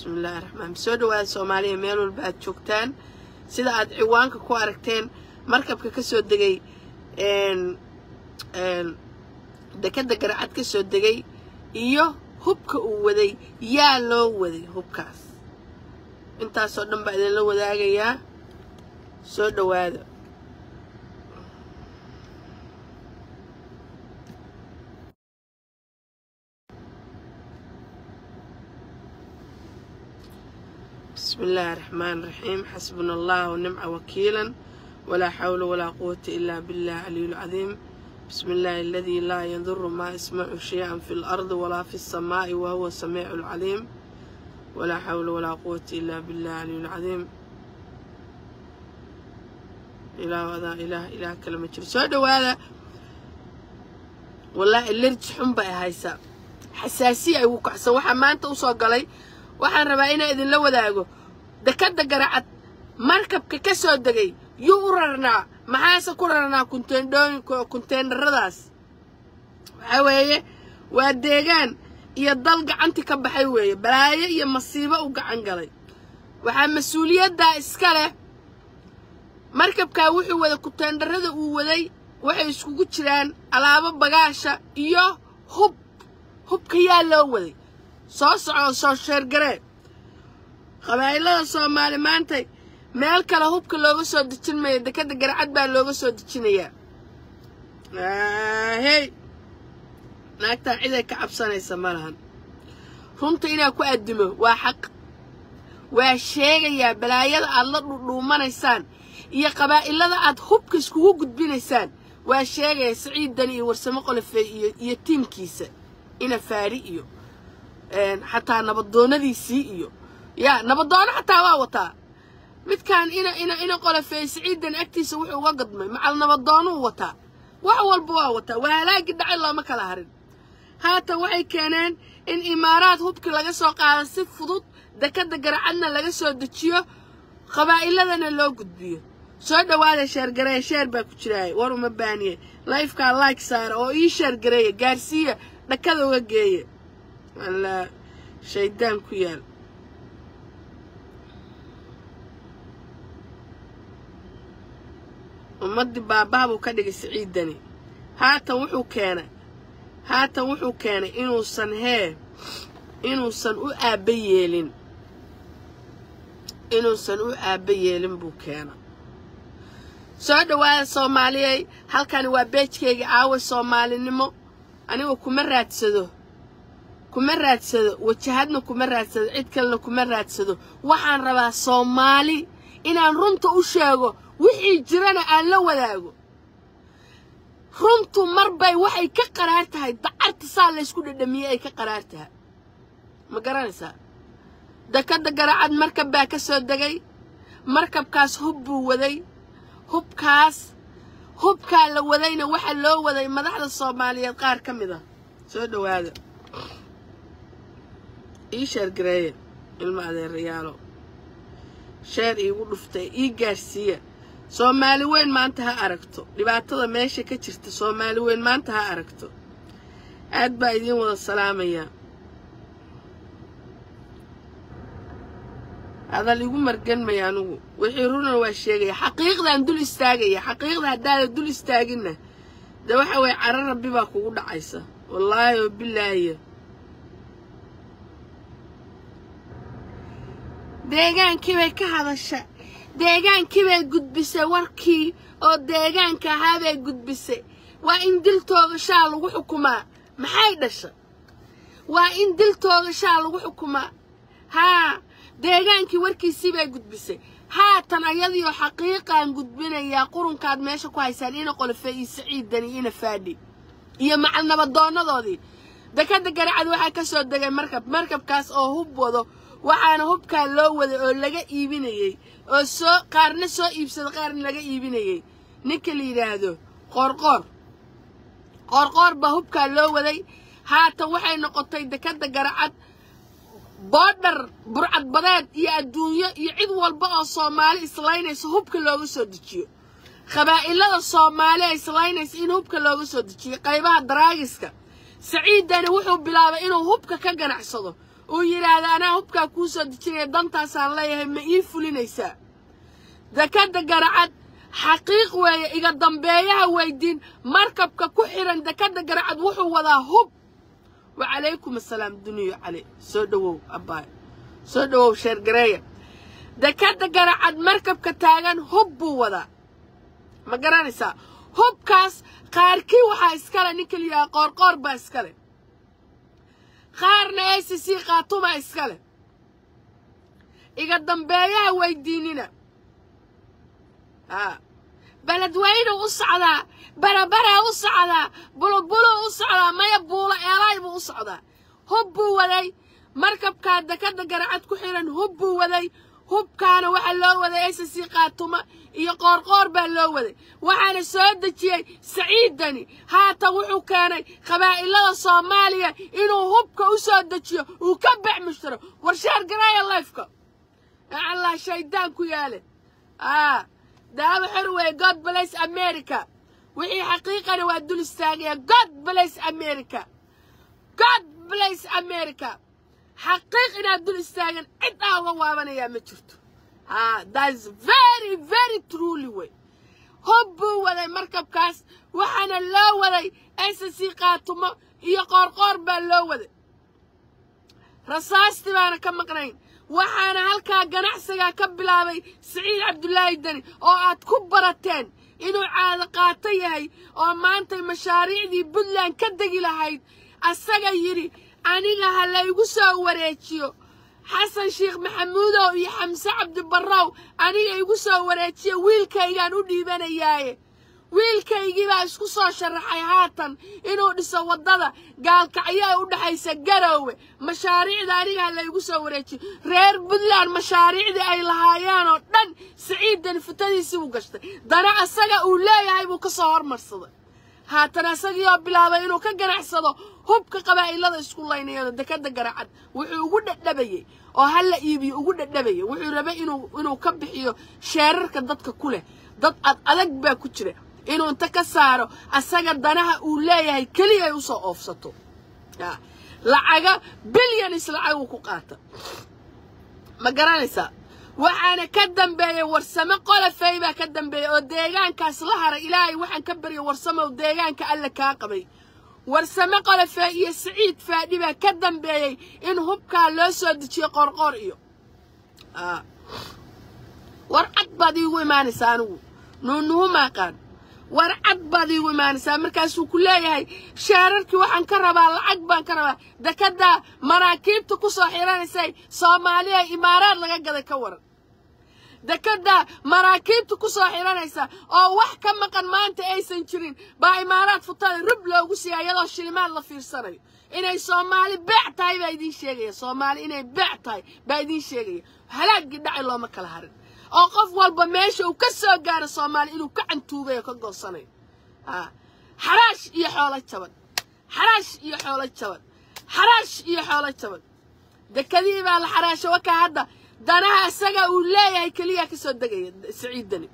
Bismillahi raxmaan. Soo dhawaada Soomaaliya, meel walba aad joogtaan. Sida aad ciwaanka ku aragteen, markabka ka soo degay dekadda Garacad ka soo degay iyo hubka uu waday, yaa loo waday hubkaas, intaasoo dhan baa idinla wadaagayaa. Soo dhawaada. Bismi illaahi raxmaan raxiim. Xasbuna allah wanimca wakiilan, walaa xawla walaa quwata ilaa billah caliyu lcadiim. Bismi illaahi aladii laa yaduru maa ismacu shay-an fi lardi walaa fi lsamaa'i wahuwa samiicu lcaliim. Walaa xawla walaa quwata ilaa billah caliyu lcadiim. Ilaah adaa ilaah, ilaah kale ma jiro. Soo dhawaada. Wallaahi lerji xun bay haysaa, xasaasiya ay ugu kacsan. Waxaa maanta usoo galay, waxaan rabaa inaan idinla wadaago dekadda Garacad markabka ka soo degay yuu u rarnaa, maxaase ku rarnaa kunteendhooyinka, kunteenaradaas. Waxaa weeye waa deegaan iyo dal gacanti ka baxay weeye, balaayo iyo masiibo u gacan galay. Waxaa mas-uuliyaddaa iska leh markabkaa wuxuu waday. Kunteendarada uu waday waxay iskugu jiraan alaabo bagaasha iyo hub. Hubka yaa loo waday? Soo soco, soo sheergaree. Qabaa'ilada Soomaali maantay meel kale hubka looga soo dejin mayo, dekadda Garcad baa looga soo dejinayaa. Hey, naagtaan ciday ka cabsanaysa ma lahan. Runta inaa ku addimo waa xaq. Waa sheegayaa balaayada aad la dhudhuumanaysaan iyo qabaa'ilada aad hubka iskugu gudbinaysaan. Waa sheegaya Siciid Dani iyo Warsamo Qolofey iyo tiimkiisa, ina Faari iyo xataa nabadoonadiisii iyo yaa nabadoono xataa waa wataa midkaan ina Qolofeey. Siciid Dani agtiisa wuxuu uga gadmay macal nabadoonuu wataa, wax walba waa wataa. Waa halaagii dhacay, looma kala harin. Haatan waxay keeneen in Imaaraad hubkii laga soo qaado si fudud, dekadda Garacadna laga soo dejiyo, qabaa'iladana loo gudbiyo. Soo dhawaada, sheergareeya. Sheer baa ku jiraaya, war uma baaniye. Livekaa like saara oo ii sheergareeya, gaarsiiya, dhakada uga geeya. Allaa shaydaan ku yaal. Ummaddii baabbaha buu ka dhigay Siciidani. Haatan wuxuu keenay inuusan u aabba yeelin, inuusan u aabba yeelin buu keenay. Soo dhawaada Soomaaliyey. Halkani waa page-kayga Aawe Soomaalinimo. Anigu kuma raadsado, kuma raadsado wajahadna, kuma raadsado cid kalena, kuma raadsado. Waxaan rabaa Soomaali inaan runta u sheego, wixii jirana aan la wadaago. Runtu marbay waxay ka qaraar tahay dacarta saa laysku dhadhamiyey ay ka qaraar tahay, ma garanaysaa? Dekadda Garacad markab baa ka soo degay. Markabkaas hub buu waday. Hubkaas, hubkaa la wadayna waxaa loo waday madaxda Soomaaliyeed qaar ka mid ah. Soo dhawaada, ii sheergareeye, ilma adeerayaalo, share iigu dhuftay, ii gaarsiiya. Soomaali weyn maanta ha aragto dhibaatada meesha ka jirta. Soomaali weyn maanta ha aragto. Aad baa idiin wada salaamayaa. Hadal igu marganmaya anigu, wixii runana waa sheegaya, xaqiiqdaan dul istaagaya. Xaqiiqda haddaada dul istaaginna, de waxa weeye caro Rabbi baa kugu dhacaysa, wallaahi oo bilaahiya. Deegaankii bay ka hadasha, deegaankii bay gudbisay, warkii oo deegaanka ahaa bay gudbisay. Waa in dil toogashaa lagu xukumaa. Maxay dhasha? Waa in dil toogashaa lagu xukumaa. Haa, deegaankii warkiisii bay gudbisay. Haatan ayadiioo xaqiiqaan gudbinayaa. Qurunkaad meesha ku haysaan, ina Qolofe iyo Siciidani, ina Faadhi iyo macal nabadoonadoodii, dekadda Garacad waxaa ka soo degay markab. Markabkaas oo hub wado, waxaana hubkaa loo waday oo laga iibinayey oo soo qaarna soo iibsada, qaarna laga iibinayey ninka la yidhaahdo Qoorqoor. Qoorqoor baa hubkaa loo waday. Haatan waxay noqotay dekadda Garacad border burcad badeed iyo adduunyo iyo cid walba oo Soomaali islaynaysa hubka looga soo dejiyo. Qabaa'ilada Soomaali ay islaynaysa in hubka looga soo dejiyo, qaybaha daraagiska. Saciidani wuxuu bilaabay inuu hubka ka ganacsado. Uu yidhaahda anaa hubkaa kuu soo dejinaya, dantaasaan leeyahay, ma ii fulinaysaa? Dekadda Garacad xaqiiq weeye, iga dambeeyaha weydiin. Markabka ku xidhan dekadda Garacad wuxuu wadaa hub. Wacalaykum assalaam, duniyo cali, soo dhowow abbaay, soo dhowow, share gareeya. Dekadda Garacad markabka taagan hub buu wadaa, ma garanaysaa? Hubkaas qaarkii waxaa iskale ninka la yidhaha Qoorqoor baa iskale, qaarna SSC Khaatuma iskale. Iga dambeeyaha weydiinina. A Beledweynu u socdaa, Barabaraa u socdaa, Bulubuluu u socdaa, maya, Buulo Eelaay buu u socdaa. Hub buu waday markabkaa dekadda Garacad ku xiran, hub buu waday. Hubkaana waxaa loo waday SSC Khaatuma iyo Qoorqoor baa loo waday, waxaana soo dejiyey Saciidani. Haatan wuxuu keenay qabaa'ilada Soomaaliya inuu hubka u soo dejiyo, uu ka bec mushtaro. War share gareeya live-ka, allah shaydaan ku yaale. Daaba xor weeye. God bless America. Wixii xaqiiqana waa dul istaagaya. God bless America, God bless America. Xaqiiq inaad dul istaagan, cid aa uga waabanayaa ma jirto. That's very very truly way. Hub buu waday markabkaas, waxaana loo waday SSC Khaatumo iyo Qoorqoor baa loo waday. Rasaastii baana ka maqnayn. Waxaana halkaa ganacsigaa ka bilaabay Siciid Cabdulaahi Deni, oo aad ku barateen inuu caado qaato yahay, oo maantay mashaariicdii Puntland ka degi lahayd asaga yidhi aniga ha laygu soo wareejiyo. Xasan Sheekh Maxamuudow iyo Xamse Cabdibarrow, aniga igu soo wareejiya, wiilkaygaan u dhiibanayaaye. Wiilkaygii baa isku soo sharaxay haatan inuu dhiso waddada Gaalkacyo ee u dhexaysa Garoowe. Mashaariicda aniga ha laygu soo wareejiyo. Reer Puntland mashaariicdii ay lahaayeen oo dhan Siciidan futadiisii buu gashtay. Dana asaga uu leeyahay buu ka soo hormarsaday. Haatan asagii oo bilaabay inuu ka ganacsado hubka qabaa'ilada isku laynayado. Dekadda Garacad wuxuu ugu dhadhabayey oo ha la iibiyo ugu dhadhabayay, wuxuu rabay inuu ka bixiyo sheerarka dadka ku leh. Dad ad adag baa ku jira, inuu inta ka saaro asaga danaha uu leeyahay keliya ay usoo oofsato. Lacaga billions lacag uu ku qaata, ma garanaysaa? Waxaana ka dambeeyey Warsame Qolofey baa ka dambeeyey, oo deegaankaas la haray. Ilaahay waxaan ka baryay, Warsamow, deegaanka alle kaa qabay. Warsame Qolofey iyo Siciid Faadhi baa ka dambeeyey in hubkaa loo soo dejiyo Qoorqoor iyo. War cad baad iigu imaanaysaa, anigu nuunuhu maaqaan. War cad baad iigu imaanaysaa. Markaasuu ku leeyahay sheerarkii waxaan ka rabaa, lacag baan ka rabaa. Dekadda maraakiibta ku soo xiranaysay Soomaaliya Imaaraad laga gaday, ka waran? Dekadda maraakiibta ku soo xiranaysa oo wax ka maqan maanta aysan jirin baa Imaaraad futada rub loogu siiya, iyadoo shilimaad la fiirsanayo. Inay Soomaali beec tahay baa idiin sheegaya. Soomaali inay beec tahay baa idiin sheegaya. Halaagii dhacay looma kala harin, oo qof walba meesha uu ka soo gaaro Soomaali inuu ka cantuugayo, ka goosanayo. Xaraash iyo xoolo jaban, xaraash iyo xoolo jaban, xaraash iyo xoolo jaban. Dekadihii baa la xaraasho. Wakaa hadda danaha isaga uu leeyahay keliya ka soo degaya Siciidani.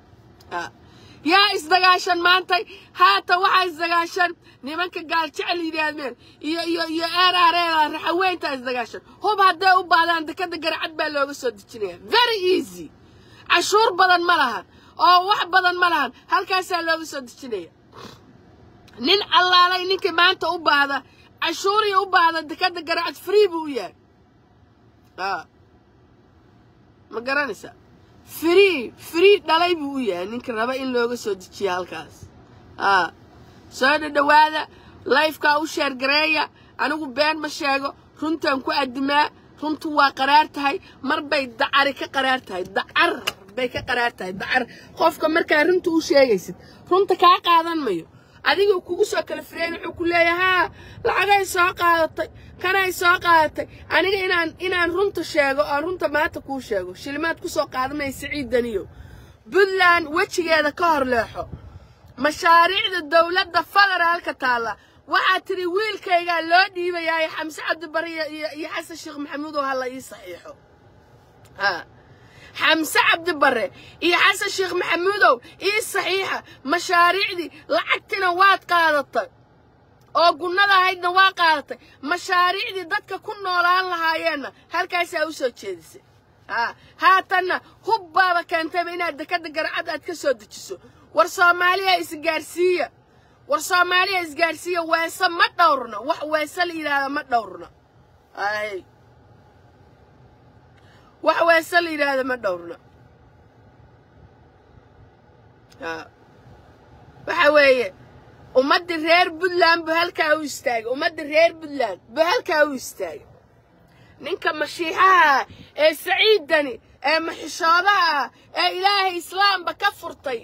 Yaa isdagaashan maantay? Haatan waxaa isdagaashan nimanka Gaal Jecel yidhaahdeen iyo RRA, Raxaweynta isdagaashan. Hub hadday u baahdaan, dekada Garcad baa looga soo dejinaya, very easy. Cashuur badan ma lahan oo wax badan ma lahan, halkaasaa looga soo dejinaya. Nin allaalay ninkii maanta u baahda, cashuuriya u baahda, dekada Garacad free buu u yahay. Ma garanaysaa? Free, free dhalay buu u yahay ninka raba in looga soo dejiya halkaas. Soo dhadhawaada, live-kaa u share gareeya. Anigu been ma sheego, runtaan ku addimaa. Runtu waa qaraar tahay, mar bay dacari ka qaraar tahay, dacar bay ka qaraar tahay, dacar. Qofka markaa runta u sheegaysid, runta kaa qaadan mayo. Adiga kugu soo kala fireen, wuxuu ku leeyahay haa, lacagay soo qaadatay, kanay soo qaadatay. Aniga inaan runta sheego, aan runta maanta kuu sheego, shilimaad ku soo qaadanaya. Siciidaniyo, Puntland wejigeeda ka hor leexo. Mashaariicda dowladda federaalka taalla waxaa tidhi wiilkaygaa loo dhiibayaa, Xamse Cabdibari iyo Xasan Sheekh Maxamuud, oo hala ii saxiixo. Xamse Cabdibare iyo Xasan Sheekh Maxamuudow, ii saxiixa mashaariicdii. Lacagtina waad qaadatay. oo gunnada ahaydna waa qaadatay mashaariicdii dadka ku noolaan lahaayeenna halkaasaa u soo jeedisay haatanna hub baaba keentayba inaad dekadda Garacad aad ka soo dejiso war Soomaaliya isgaarsiiya war Soomaaliya isgaarsiiya weese ma dhowrno wax weese la yidhaahda ma dhowrno ay wax weese la yidhaahda ma dhowrno waxa weeye ummadii reer Puntland buu halkaa u istaagay ummadii reer Puntland buu halkaa u istaagay ninka mashiixaha ee Saciidani ee maxishoodaha ee Ilaahay islaamba ka furtay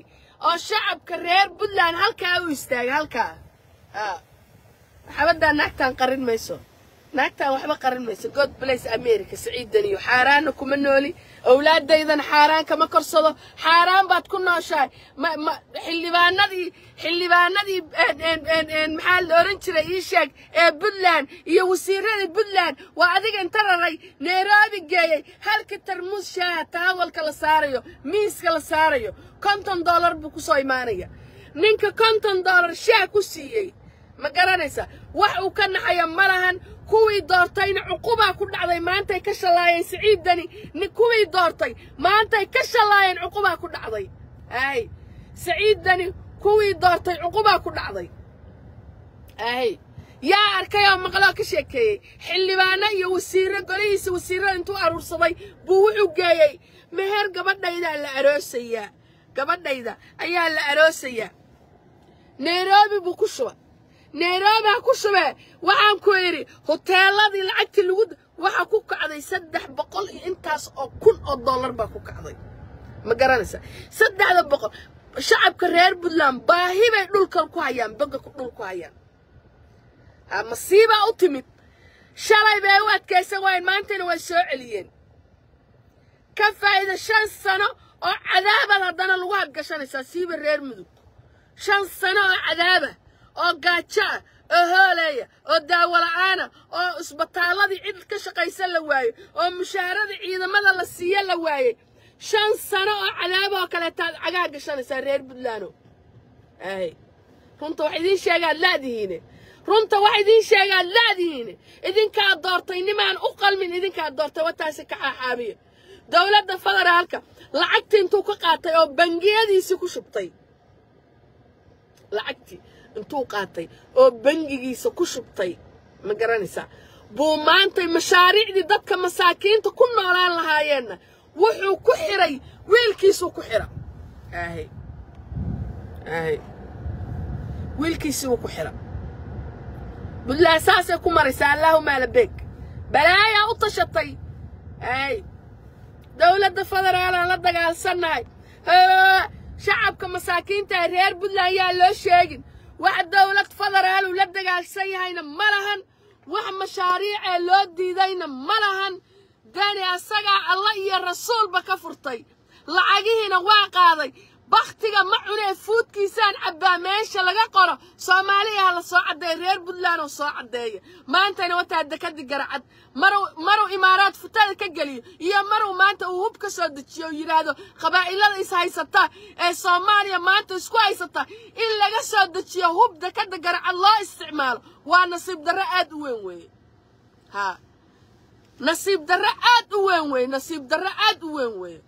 oo shacabka reer Puntland halkaa u istaagay halkaa xabaddaa naagtaan qarin mayso naagtaan waxba qarin mayso God bless America Saciidani iyo xaaraanna kuma nooli awlaadaydana xaaraan kama korsado xaaraan baad ku nooshahay xildhibaanadii maxaa la oran jiray ii sheeg ee Puntland iyo wasiiradii Puntland waa adiga inta raray Nairobi geeyey halka tarmuus shaaha taawalka la saarayo miiska la saarayo $50 buu ku soo imaanaya ninka $50 shaah ku siiyey ma garanaysa wax uu ka naxaya ma lahan kuwii doortayna cuqubaa ku dhacday maantay ka shalaayeen Saciidani kuwii doortay maantay ka shalaayeen cuqubaa ku dhacday ay Saciidani kuwii doortay cuqubaa ku dhacday ay yaa arkay oo maqloo ka sheekeeyey xildhibaano iyo wasiirro golihiisa wasiirrada intuu aruursaday buu wuxuu geeyey meher gabadhaydaa la aroosayaa gabadhayda ayaa la aroosayaa Nairobi buu ku shubay Nairobi ha ku shubee waxaan ku idhi hoteeladii lacagtii lagu waxa ku kacday 300 iyo intaas oo kun oo dollar baa ku kacday ma garanaysaa 300 shacabka reer Puntland baahi bay dhulkan ku hayaan boga ku dhul ku hayaan masiiba u timid shalay bay u adkaysan waayeen maantana way soo celiyeen ka faa'iida 5 sano oo cadaabad haddana lagu hadgashanaysaa siiba reer Mudug 5 sano oo cadaaba oo gaajo ah oo hooleeya oo daawo la'aana oo isbitaaladii cid ka shaqaysan la waayo oo mushaaradii ciidamada la siiyo la waayey 5 sano oo cadaaba oo kaleetaad cagaa gashanaysaa reer Puntland ay runta wax idiin sheegaad laadihiine runta wax idiin sheegaad laadihiine idinkaa doortay nimaan u qalmin idinkaa doortay wataasi ka xaaxaabiya dowladda federaalka lacagtii intuu ka qaatay oo bangiyadiisii ku shubtay lacagtii intuu qaatay oo bangigiisa ku shubtay ma garanaysaa buu maantay mashaariicdii dadka masaakiinta ku noolaan lahaayeenna wuxuu ku xiray wiilkiisuu ku xira ahay ahay wiilkiisii wuu ku xira Puntland saasay ku maraysaa allaahuma labeeg balaayaa u tashatay ay dowladda federaalaan la dagaalsannahay shacabka masaakiinta ee reer Puntland yaa loo sheegin wax dowlad federaal uu la dagaalsan yahayna ma lahan wax mashaariicee loo diidayna ma lahan dani asagaa alla iyo rasuulba ka furtay lacagihiina waa qaaday bakhtiga ma cunee fuudkiisaan cabbaa meesha laga qoro Soomaaliya ha la soo caddeeya reer Puntland oo soo caddeeya maantana wataa dekadii Garacad maruu imaaraad futada ka geliyo iyo maruu maanta uu hub ka soo dejiyo oo yidhaahdo qabaa'ilada is haysata ee Soomaaliya maanta isku haysata in laga soo dejiyo hub dekadda Garacad loo isticmaalo waa nasiib darro aad u weyn weeye ha nasiib darro aad u weyn weeye nasiib darro aad u weyn weeye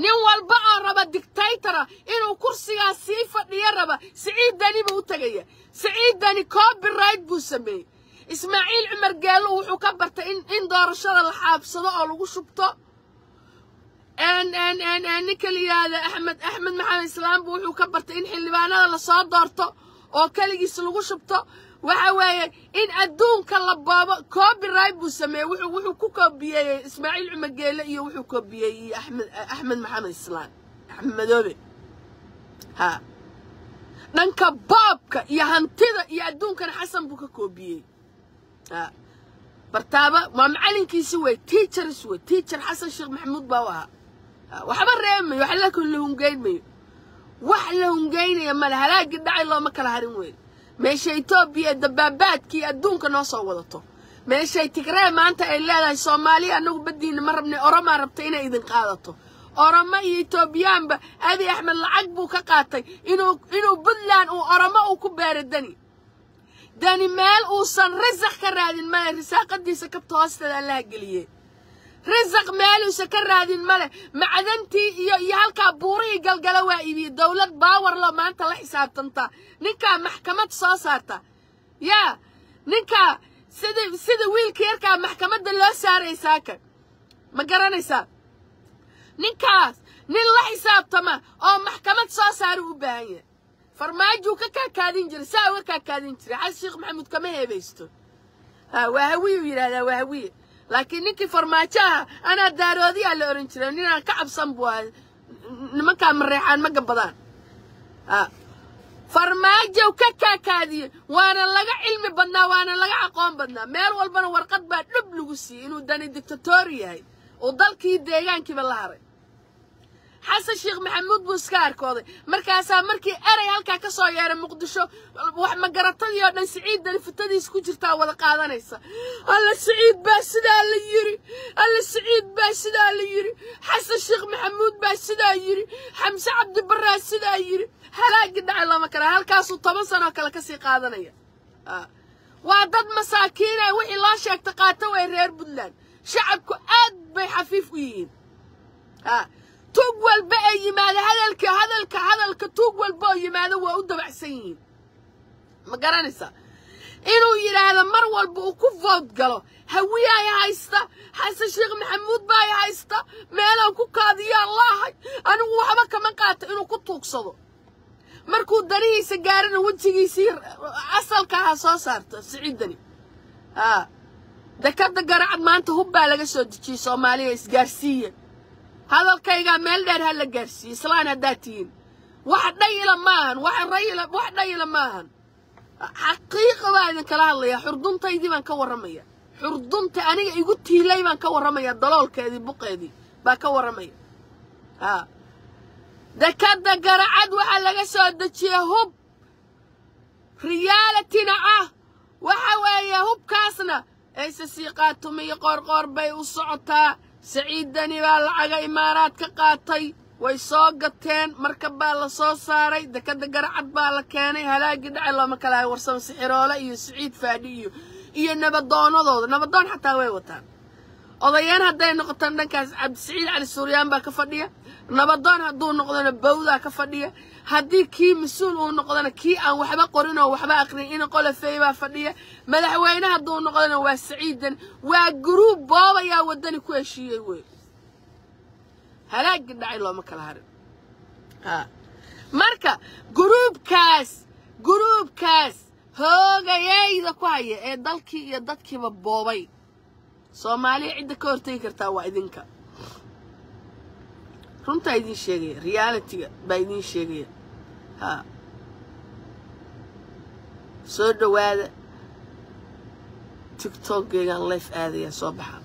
nin walba oo raba dictatora inuu kursigaas sii fadhiyo raba Saciidani buu u tagaya Saciidani copyright buu sameeyey Ismaaciil Cumar Geelo wuxuu ka bartay in doorashada la xaabsado oo lagu shubto ninka la yidhaahdo Axmed Maxamed Islaam buu wuxuu ka bartay in xildhibaanada lasoo doorto oo keligiis lagu shubto waxa weeye in adduunka la boobo copyright buu sameeyey wuxuu ku koobiyeeyey Ismaaciil Cumar Geele iyo wuxuu koobiyeeyey Axmed Maxamed Islaam Axmed Madoobe ha dhanka boobka iyo hantida iyo adduunkana Xasan buu ka koobiyey ha bartaaba waa macalinkiisi wey teachers wey teacher Xasan Sheekh Maxamuud baa u ahaa waxba reemayo wax la hungeyn mayo wax la hungeynaya male halaagii dhacay looma kala harin weyn meesha Itoobiya dabaabaadkii adduunka noo soo wadato meeshay Tigray maanta ay leedahay Soomaaliya anagu badiina ma rabnay Oromaa rabtay inay idin qaadato Oromo iyo Itoobiyaanba Abiy Axmed lacag buu ka qaatay inuu Puntland uu Oromo uu ku beero dani Dani meel uusan risaq ka raadin male, risaaqadiisa kabta hoosteeda Allaha geliyey. Risaq meel uusan ka raadin male. Macdantii iyo halkaa buurihii Galgala waa iibiyey. Dowlad baawar lo maanta la xisaabtanta ninkaa maxkamad soo saarta, yaa ninkaa sida wiilka yarkaa maxkamadda loo saarayay saaka, ma garanaysaa? Ninkaas nin la xisaabtama oo maxkamad soo saara u baahan yahay. Farmaajuu ka kaakaadin jiray, saa uga kaakaadin jiray. Xasan Sheekh Maxamuud kama heebaysto. Ha, waa Hawiyuu yidhahdaa, waa Hawiye, laakiin ninkii Farmaajo ah anaa Daaroodiyaa la oran jiray. Ninaan ka cabsan buu ahay. Nimankaa Mareexaan ma gabadaan. Ha, Farmaajow ka kaakaadiyey, waana laga cilmi badnaa, waana laga aqoon badnaa. Meel walbana warqad baa dhub lagu siiyey inuu Dani dictator yahay oo dalkii deegaankiiba la haray. Xasan Sheekh Maxamuud buu iska arkooday. Markaasaa markii erey halkaa ka soo yeeray Muqdisho, wax magaratadii oo dhan Siciid Dani futadiis ku jirtaa wada qaadanaysa. Alla, Siciid baa sidaa la yiri, alla, Siciid baa sidaa la yiri, Xasan Sheekh Maxamuud baa sidaa yiri, Xamse Cabdibarraa sidaa yiri. Halaagii dhacay lama kale. Halkaasuu 10 sanoo kale kasii qaadanaya. Waa dad masaakiina, wixii loo sheegta qaata way. Reer Puntland shacabku aad bay xafiif u yihiin. Tuug walba ee yimaada, hadalka hadalka hadalka tuug walba oo yimaado waa u dabacsan yihiin, ma garanaysaa? Inuu yidhaahdo mar walba uu ku vood galo, Hawiyaay haysta, Xasan Sheekh Maxamuud baay haysta, meelaan ku kaadiyaan laahay, anigu waxba kama qaato, inuu ku tuugsado. Markuu danihiisa gaarana wejigiisii asalka ha soo saarto Siciidani. Ha, dekadda Garacad maanta hub baa laga soo dejiyey. Soomaaliya isgaarsiiya, hadalkaygaa meel dheer ha la gaarsiiye. Islaan haddaad tihiin, wax dhayila maahan, wax rayila, wax dhayila maahan. Xaqiiqa baa idinkala hadlaya. Xurduntaydii baan ka warramaya, xurdunta aniga igu tiilay baan ka warramaya, daloolkeedii buqeedii baa ka warramaya. Ha, dekadda Garacad waxaa laga soo dejiyey hub realityna ah. Waxa weeye hubkaasna ayse sii qaatumiyo Qoorqoor bay u socotaa. Saciidani baa lacaga Imaaraad ka qaatay, way soo gateen, markab baa la soo saaray, dekadda Garacad baa la keenay. Halaagii dhacay looma kala hay. Warsamo Sixiroole iyo Siciid Faadhi iyo nabadoonadooda, nabadoon xataa way wataan. Odayeen hadday noqotaan dhankaas Cabdisiciid Cali Suuryaan baa ka fadhiya. Nabadoon hadduu noqdona Bawdaa ka fadhiya. Haddii kii mas-uul uu noqdona, kii aan waxba qorin oo waxba aqrin, ina Qolofey baa fadhiya. Madaxweyne hadduu noqdona waa Saciidan. Waa guruub boobayaa waddani ku heshiiyey wey. Halaagii dhacay looma kala harin. Ha, marka guruubkaas hoogayayda ku haya ee dalkii iyo dadkiiba boobay, Soomaaliya cidda ka hortegi kartaa waa idinka. Runtaa idiin sheegaya, realityga baa idiin sheegaya. Ha, soo dhowaada. TikTokgeygaan live aadaya, soo baxa.